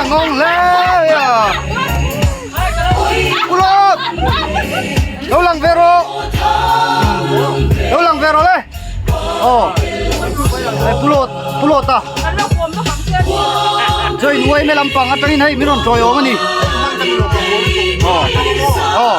a ngawng hle a. Ulawt! Lo lang ve rawh! Lo lang ve rawh le! Aw. Hei pulawt, pulawt a. Join uai me lampang atangin hei min rawn tawi awm a ni. Aw. Aw.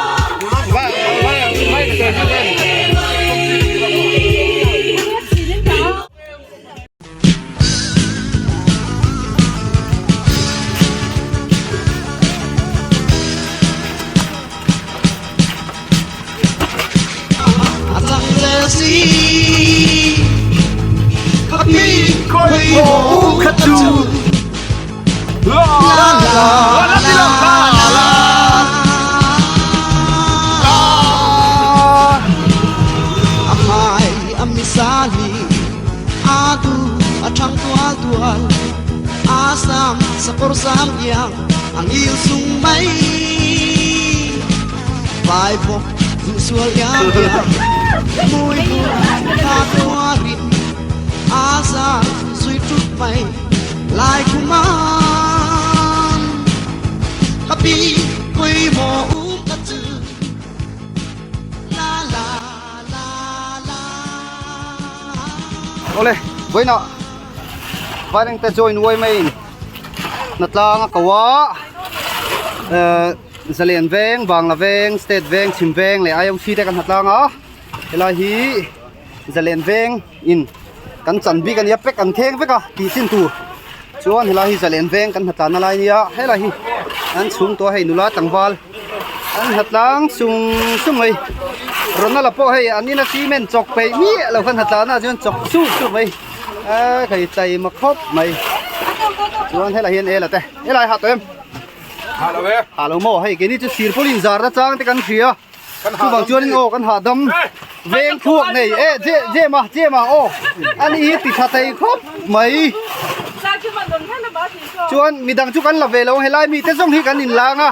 Awle vawiinah Vairengte join uai maiin hnatlang a ko a ehh Zalian veng Bangla veng State veng Chhim veng leh IOC te kan hnatlang a helai hi Zalian veng in kan chan bik a nia pack an kheng vek a tih chin tur chuan helai hi Zalian veng kan hnatlan na lai a nia helai hi an chhung tawh a hei nula tlangval an hnatlang sung sung mai Ronald-a pawh hei an ina cement chawk peih miah lo khan hnatlan ah chuan chawk sup sup mai a khei taima khawp mai chuan helai hian ela te helai ha tawh em Ha lo e. Ha lo maw hei keini chu sir pawlin zar na chang te kan hria chuvang chuanin aw kan hahdam veng thuak nei e je jem a jem a aw ani hi ti tha thei khawp mai chuan midang chu kan la ve lo helai mi te zawng hi kan inlang a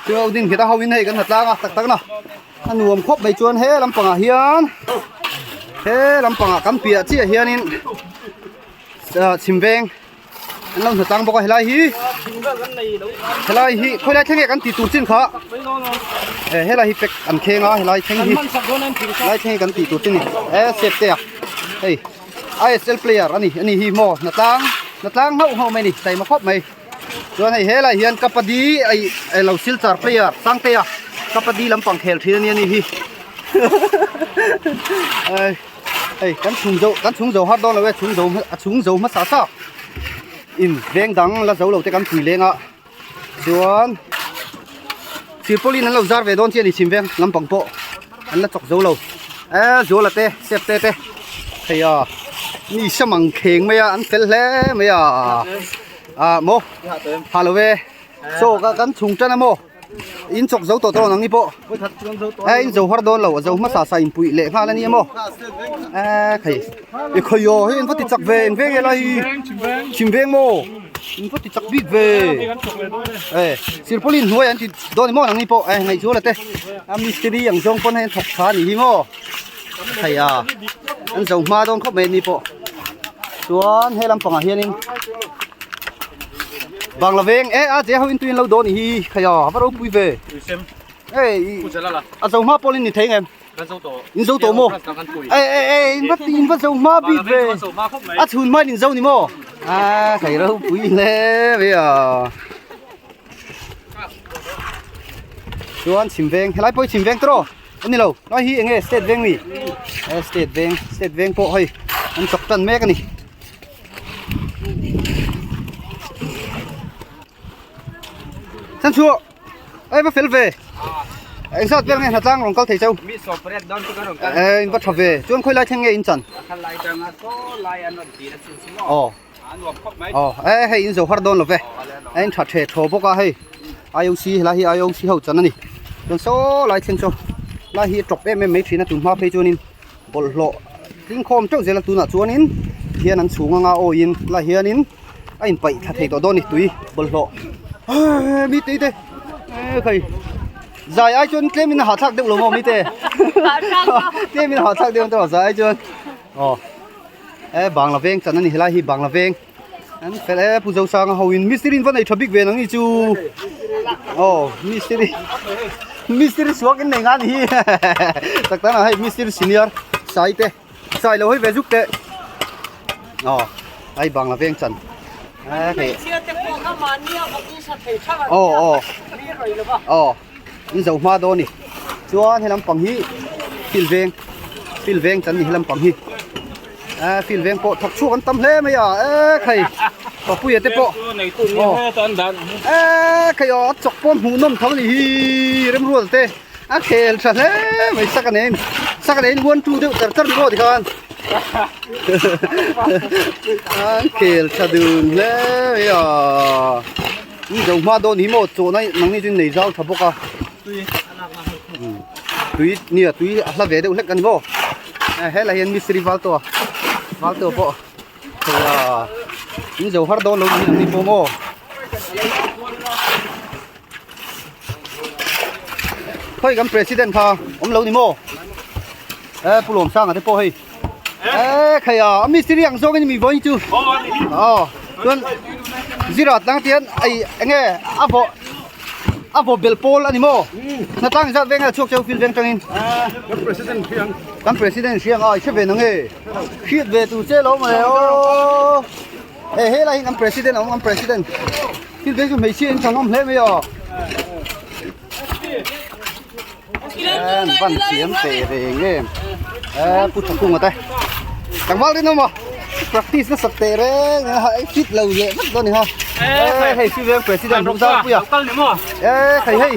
chuan din khita ho in hei kan ha tlang a tak tak na a nuam khawp mai chuan he lampangah hian he lampangah kan piah chiah hianin chhim veng an lo hnatlang bawk a helai hi helai hi khawi lai thleng nge kan tih tur chin kha e helai hi pack an kheng a helai thleng hi helai thleng hi kan tih tur chin ni e sep te a hei ISL player ani ani hi maw hnatlang hnatlang hauh hauh mai ni taima khawp mai chuan hei helai hian kabaddi ai elo silchar player sangtea kabaddi lampang khel thin ani ani hi ai hei kan chhung zo kan chhung zo har dawn lo e chhung zo a chhung zo hmasa sa in veng dang la zo lo te kan pui leng a chuan silpaulin an lo zar ve dawn chian ni chhim veng lampang pawh an la chawk zo lo e zuala te step te te hei a mi samang kheng mai a an fel hle mai a a maw ha lo ve chaw kan chhung tan a maw. In chawk zo tawh dawn ang ni pawh e in zo har dawn lo a zo hmasa sa in puih leh nghal a ni maw e khai i khawi aw hei in va ti chak ve eng veng nge lai hi chhim veng maw in va ti chak bik ve e silpaulin hnuai an ti dawn ni maw nang ni pawh e ngaihzuala te a mistiri ang zawng pawn hei an thawk tha a nih hi maw thei a an zo hma dawn khawp mai a ni pawh chuan he lampangah hianin Bangla veng e a che ho in tuin lo dawn hi khaya va ropui ve e a zo hma pawlin ni thei ngem in zo to mo e e e in va in va zo hma bik ve a chhun mai in zo ni mo a thei ropui hle ve a chuan chhim veng helai pawh hi chhim veng tawh ani lo lai hi enge state veng mi state veng state veng pawh hei an chawk tan mek ani. Chan chu ei va fel ve eng zat vel nge hnatlang rawn kal thei cheu Mi sawm pariat dawn chu kan rawn kal. e in va tha ve chuan khawi lai thleng nge in chan A kal lai tanga saw lai an rawn ti na chin chu maw. aw A nuam khawp mai. aw e hei in zo har dawn lo ve a in tha the thaw bawk a hei IOC helai hi IOC ho chan a ni chuan saw lai thleng chu lai hi a tawp em em mai thin a tun hma phei chuanin bawlhhlawh tlingkhawm teuh zel a tunah chuanin hian an chhung anga awiin lai hianin a inpaih thla thei tawh dawn a ni tui bawlhhlawh eee mite te eee khai zai ai chuan tlemin a hahthlak deuh lo maw mite tlemin a hahthlak deuh ang tawh zai ai chuan aw e bangla veng chan a ni helai hi bangla veng. An fel e Pu Zosanga ho in mistiri in va nei tha bik ve nang ni chu. Aw mistiri mistiri suak in nei nga ni hi. Tak tan ah hei mistiri senior sai te sai lo hei ve zuk te. Aw ai bangla veng chan. Aw aw aw in zo hma dawn ni. Chuan he lampang hi field veng field veng chan ni he lampang hi. A field veng pawh thawk chhuak an tam hle mai a e khai papuia te pawh aw e khai aw a chawk pawh hmuh nawm tho a ni hi remrual te a khel tha hle mai sak a nei sak a nei in one two deuh char char ni maw tikhan an khel tha dun hle mai a in zo hma dawn hi maw chawhna nangni chu in nei zau tha bawk a tui nia tui a hla ve deuh hlek a ni maw. Helai hian mistiri val tawh a val tawh pawh thei a in zo har dawn lo niin an ni pawh maw khawi kan president kha awm lo ni maw e pu lawm sanga te pawh hei e khai a a mistiri ang zawng in mi vawiin chu aw chuan zira tlang tian ai enge a vawh A vaw bel pawl a ni maw? Hnatlang in zat veng a chhuak cheu fil veng tangin. Kan president hriang. Kan president hriang a i hre ve na nge? Hriat ve tur che lo mawle aw. E he lai hi kan president a awm kan president. Fil veng chu hmeichhia in thlan awm hle mai aw. An van thiam teh reng em. E pu Thakunga te. Tlangval rinawm a practice nasa teh reng a fit lo leh vek dawn a ni ha. E hei si veng president rawng zar pui a. E hei hei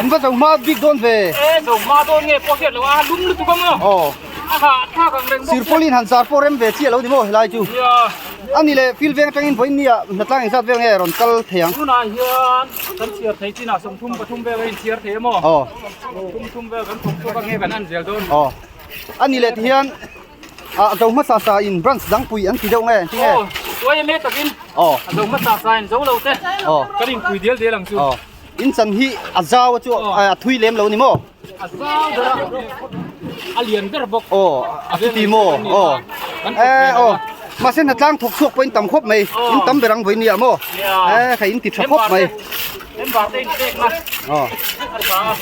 in va zo hma bik dawn ve. E zo hma dawn nge pawh hriat lo a lum lutuk a maw. Aw. A hah thlak ang reng bawk. Sirpawlin han zar pawh rem ve chiah lo ni maw helai chu. A ni le field veng atangin vawiin nia hnatlang engzat vel nge rawn kal thei ang. Tunah hian kan chhiar thei chinah 30 pathum vel a inchhiar thei a maw? Aw. 30 thum vel kan thawk chhuak a nge kan en zel dawn. Aw. A ni le tihian a zo hmasa sa in branch dangpui an ti deuh nge ti nge? Aw, tuai em e takin. Aw. A zo hmasa sa in zo lo te. Aw. Kan inpui dial dial ang chu. Aw. In chan hi a zau a chu a thui lem lo ni maw? A zau ber a, a lian ber bawk. Aw, a chuti maw? Aw. E aw. Mahse hnatlang thawk chhuak pawh in tam khawp mai. In tam ber ang vawi nia maw? E kha in ti tha khawp mai. Member te in pek na. Aw. A tha a.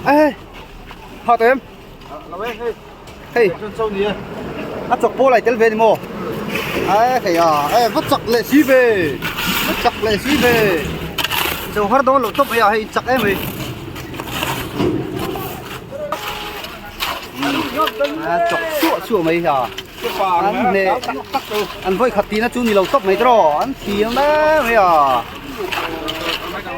Ê, hao tụi em. Hei, a chawk pawl ai tel ve ni maw? Ê, thei à, ê, va chak leh si ve, va chak leh si ve. Zo har dawn loh tawp mai a, hei chak em mai. A chawk suah suah mai a. An hne an vawi khat tihna chu ni lo tawp mai tawh an thil mai mai a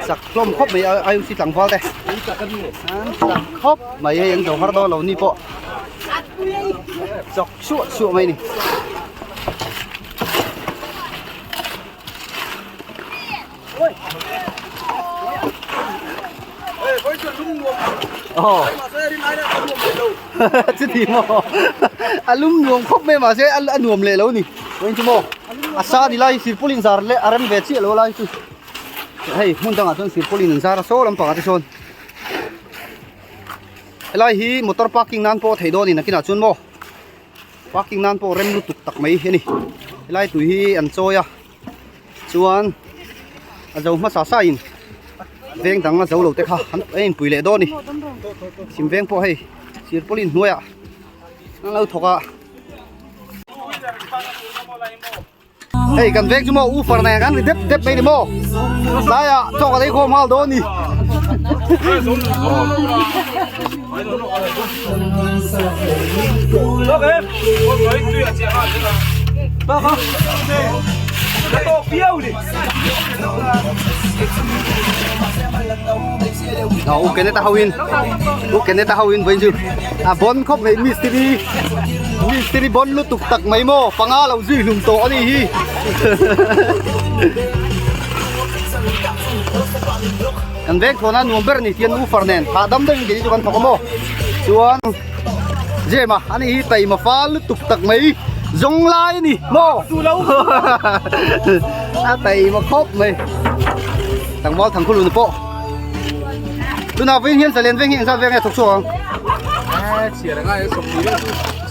chak hlawm khawp mai a IOC tlangval te an chak khawp mai hei an zo har dawn lo ni pawh chawk suah suah mai a ni. Chuti maw a lum nuam khawp mai mahse a nuam leh lo ni vawiin chu maw a sa ni lai sirpawlin zar leh a rem ve chiah lo lai chu hei hmun dangah chuan sirpawlin an zar a saw lampangah te sawn helai hi motor parking nan pawh a theih dawn a ni nakinah chuan maw parking nan pawh rem lutuk tak mai a ni helai tui hi an chawi a. Chuan a zo hmasa sa in veng dang a zo lo te kha an a inpui leh dawn a ni chhim veng pawh hei sirpawlin hnuaiah an lo thawk a hei kan veng chu maw u far nen kan ri dep dep mai ni maw tlaiah chaw kan ei khawm nghal dawn a ni. Nó ok nè ta hao in ok nè ta hao in với chứ à bon khóc mấy mystery mystery bon lu tục tặc mấy mô panga lâu duy lùng tổ đi hi Kan veng thawn a nuam ber a ni tian woofer nen hahdam deuhin keini chu kan thawk a maw chuan Jema ani hi taima fal lutuk tak mai. Zawng lai a ni maw? A taima khawp mai. Tlangval Thangkhulun pawh tunah vawiin hian zalen veng hi engzat veng nge thawk chhuak ang?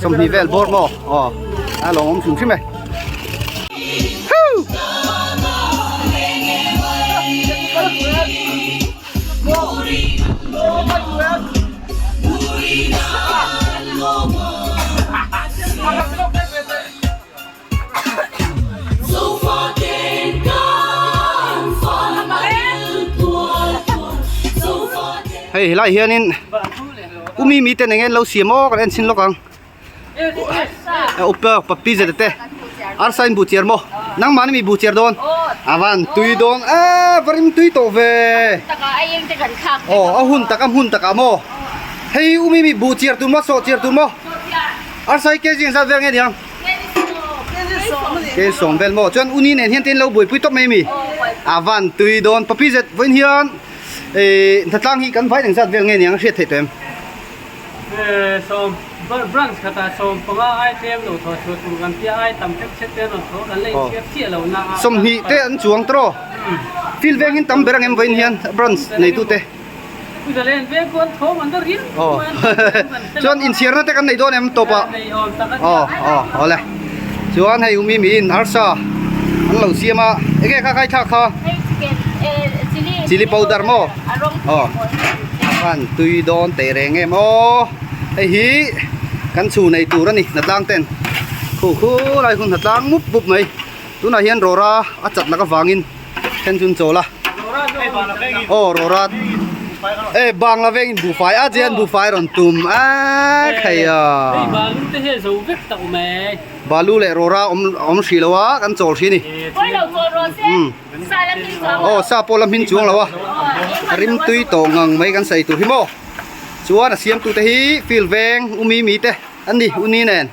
20 vel bawr maw? Aw a lawmawm hrim hrim e. Hei helai hianin umi miten eng nge an lo siam aw kan en chhin lawk ang. Upa papi zet te arsa in buh chiar maw nangmahni mi buh chiar dawn a van tui dawn e va rim tui tawh ve aw a hun tak a hmun takah maw hei umi mi buh chiar tur maw sawh chiar tur maw arsa hi kg engzat vel nge niang kg sawm vel maw chuan uni nen hian te in lo buaipui tawp mai a mi a van tui dawn papi zet vawiin hian ih hnatlang hi kan vai engzat vel nge niang a hriat theih tawh em. Sawm branch khatah 15 ai tlem lo thaw chhuah tur kan tia ai tam hlek chhet te an rawn thaw kan la inchhiar chiah lo na a. 20 te an chuang tawh field vengin tam ber ang em vawiin hian branch neitu te. Zalen veng pawh an thaw an la riau mai an Chuan inchhiarna te kan nei dawn em tawp ah. Nei awm tak a nia. Aw aw awle chuan hei umi miin arsa an lo siam a enge kha khai thlak kha. Hei chicken chili chili powder maw a rawng aw. Khan tui dawn teh reng em aw hei hi kan chhu nei tur a ni hnatlang ten khu khu lai hun hnatlang mup mup mai tunah hian rawra a chat lak avangin then chu an chawl a aw rawra e bangla vengin buhfai a chian buhfai a rawn tum a khai a. Balu leh rawra awm awm hrih lo a kan chawl hrih a ni. Aw sa pawh la hmin chuang lo a rim tui tawh ngang mai kan sawi tur hi maw chuan a siam tute hi field veng umi mi te an ni uni nen.